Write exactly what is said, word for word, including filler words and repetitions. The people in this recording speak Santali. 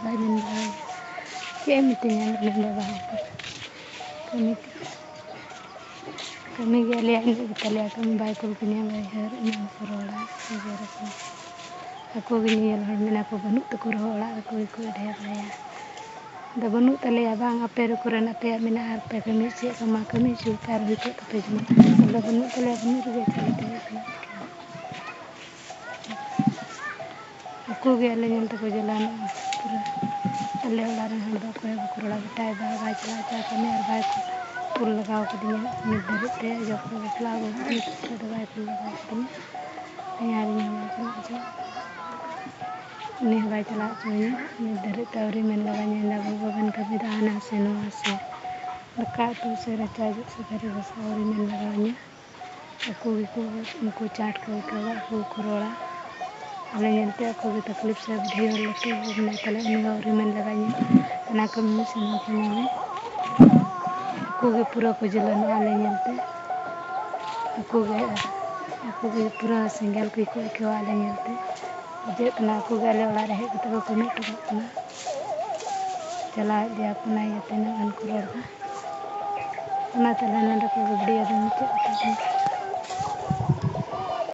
ᱵᱟᱭ ᱢᱮᱱ ᱵᱟᱲᱟᱭᱟ᱾ ᱪᱮᱫ ᱮ ᱢᱤᱛᱟᱹᱧᱟ ᱢᱮᱱ ᱵᱟᱵᱟ ᱦᱚᱸ? ᱠᱟᱹᱢᱤ ᱠᱟᱹᱢᱤ ᱜᱮ ᱟᱞᱮᱭᱟᱜ ᱤᱱᱟᱹᱜ ᱜᱮᱛᱟᱞᱮᱭᱟ, ᱠᱟᱹᱢᱤ ᱵᱟᱭ ᱠᱩᱞ ᱠᱟᱹᱧᱟ ᱵᱟᱹᱭᱦᱟᱹᱲ ᱤᱱᱟᱹ ᱠᱚ ᱨᱚᱲᱟ ᱥᱮ ᱵᱮᱨᱮᱫ ᱟᱠᱚ ᱜᱮ ᱧᱮᱧᱮᱞ ᱦᱚᱲ ᱢᱮᱱᱟᱜ ᱠᱚ ᱵᱟᱹᱱᱩᱜ ᱛᱟᱠᱚ ᱨᱮᱦᱚᱸ ᱚᱲᱟᱜ ᱨᱮᱠᱚ ᱜᱮᱠᱚ ᱮᱰᱷᱮ ᱵᱟᱲᱟᱭᱟ᱾ ᱟᱫᱚ ᱵᱟᱹᱱᱩᱜ ᱛᱟᱞᱮᱭᱟ ᱵᱟᱝ, ᱟᱯᱮ ᱨᱮ ᱠᱚᱨᱮᱱ ᱟᱯᱮᱭᱟᱜ ᱢᱮᱱᱟᱜᱼᱟ ᱟᱨ ᱯᱮ ᱠᱟᱹᱢᱤ ᱦᱚᱪᱚᱭᱮᱫ ᱠᱚᱣᱟ, ᱢᱟ ᱠᱟᱹᱢᱤ ᱦᱚᱪᱚ ᱯᱮ ᱟᱨ ᱦᱩᱭ ᱠᱚᱜ ᱛᱟᱯᱮ ᱡᱮᱢᱚᱱ᱾ ᱟᱞᱮ ᱵᱟᱹᱱᱩᱜ ᱛᱟᱞᱮᱭᱟ, ᱵᱟᱹᱱᱩᱜ ᱨᱮᱜᱮ ᱪᱟᱞᱟᱜ ᱛᱟᱞᱮ ᱠᱟᱱᱟ᱾ ᱟᱠᱚ ᱜᱮ ᱟᱞᱮ ᱧᱮᱞ ᱛᱮᱠᱚ ᱡᱟᱞᱟᱱᱚᱜᱼᱟ ᱯᱩᱨᱟᱹ᱾ ᱟᱞᱮ ᱚᱲᱟᱜ ᱨᱮᱱ ᱦᱚᱲ ᱫᱚ ᱚᱠᱚᱭ ᱦᱚᱸ ᱵᱟᱠᱚ ᱨᱚᱲᱟ, ᱵᱮᱴᱟᱭ ᱵᱟᱭ ᱵᱟᱭ ᱪᱟᱞᱟᱜ ᱦᱚᱪᱚ ᱠᱟᱹᱢᱤ ᱟᱨ ᱵᱟᱭ ᱠᱩᱞ ᱞᱟᱜᱟᱣ ᱠᱟᱫᱤᱧᱟ ᱱᱤᱛ ᱫᱷᱟᱹᱵᱤᱡ ᱛᱮ᱾ ᱡᱚᱠᱷᱚᱱ ᱵᱟᱯᱞᱟ ᱟᱹᱜᱩ ᱠᱟᱫᱤᱧᱟ ᱛᱚᱠᱷᱚᱱ ᱫᱚ ᱵᱟᱭ ᱠᱩᱞ ᱞᱟᱜᱟᱣ ᱠᱟᱫᱤᱧᱟ᱾ ᱟᱨᱤᱧ ᱦᱚᱸ ᱵᱟᱭ ᱪᱟᱞᱟᱜ ᱦᱚᱪᱚ, ᱩᱱᱤ ᱦᱚᱸ ᱵᱟᱭ ᱪᱟᱞᱟᱣ ᱦᱚᱪᱚᱣᱟᱹᱧᱟ᱾ ᱱᱤᱛ ᱫᱷᱟᱹᱵᱤᱡ ᱛᱮ ᱟᱹᱣᱨᱤ ᱢᱮᱱ ᱞᱟᱜᱟᱧᱟ, ᱤᱧ ᱫᱚ ᱵᱟᱹᱵᱩ ᱵᱟᱵᱮᱱ ᱠᱟᱹᱢᱤ ᱫᱟ ᱦᱟᱱᱟ ᱥᱮ ᱱᱚᱣᱟ ᱥᱮ ᱫᱟᱠᱟ ᱩᱛᱩ ᱥᱮ ᱨᱟᱪᱟ ᱡᱚᱜ ᱥᱮ ᱛᱷᱟᱹᱨᱤ ᱜᱷᱟᱥᱟᱣ ᱟᱹᱣᱨᱤ ᱢᱮᱱ ᱞᱟᱜᱟᱣᱤᱧᱟ᱾ ᱟᱠᱚ ᱜᱮᱠᱚ, ᱩᱱᱠᱩ ᱪᱟᱴ ᱠᱚ ᱟᱹᱭᱠᱟᱹᱣᱟ, ᱟᱠᱚ ᱜᱮᱠᱚ ᱨᱚᱲᱟ᱾ ᱟᱞᱮ ᱧᱮᱞᱛᱮ ᱟᱠᱚ ᱜᱮ ᱛᱟᱠᱞᱤᱯ ᱥᱮ ᱵᱩᱰᱷᱤ ᱦᱚᱲ ᱞᱟᱹᱴᱩ ᱦᱚᱲ ᱢᱮᱱᱟᱭ ᱛᱟᱞᱮ, ᱩᱱᱤ ᱦᱚᱸ ᱟᱹᱣᱨᱤ ᱢᱮᱱ ᱞᱟᱜᱟᱧᱟ, ᱦᱟᱱᱟ ᱠᱟᱹᱢᱤ ᱢᱮ ᱥᱮ ᱱᱚᱣᱟ ᱠᱟᱹᱢᱤ ᱢᱮ᱾ ᱟᱠᱚ ᱜᱮ ᱯᱩᱨᱟᱹ ᱠᱚ ᱡᱟᱞᱟᱱᱚᱜᱼᱟ ᱟᱞᱮ ᱧᱮᱞᱛᱮ᱾ ᱟᱠᱚ ᱜᱮ, ᱟᱠᱚ ᱜᱮ ᱯᱩᱨᱟᱹ ᱥᱮᱸᱜᱮᱞ ᱠᱚ ᱟᱹᱭᱠᱟᱹᱣᱟ ᱟᱞᱮ ᱧᱮᱞᱛᱮ᱾ ᱵᱩᱡᱷᱟᱹᱜ ᱠᱟᱱᱟ ᱟᱠᱚ ᱜᱮ ᱟᱞᱮ ᱚᱲᱟᱜ ᱨᱮ ᱦᱮᱡ ᱠᱟᱛᱮ ᱠᱚ ᱠᱟᱹᱢᱤ ᱦᱚᱴᱚ ᱠᱟᱜ ᱠᱟᱱᱟ᱾ ᱪᱟᱞᱟᱣᱮᱫ ᱞᱮᱭᱟ ᱠᱚ ᱚᱱᱟ ᱤᱭᱟᱹᱛᱮ ᱤᱱᱟᱹᱜ ᱜᱟᱱ ᱠᱚ ᱨᱚᱲ ᱮᱫᱟ᱾ ᱚᱱᱟ ᱛᱟᱦᱞᱮ ᱱᱚᱰᱮ ᱠᱚ video ᱫᱚ ᱢᱩᱪᱟᱹᱫ ᱠᱟᱜ ᱠᱟᱱᱟ᱾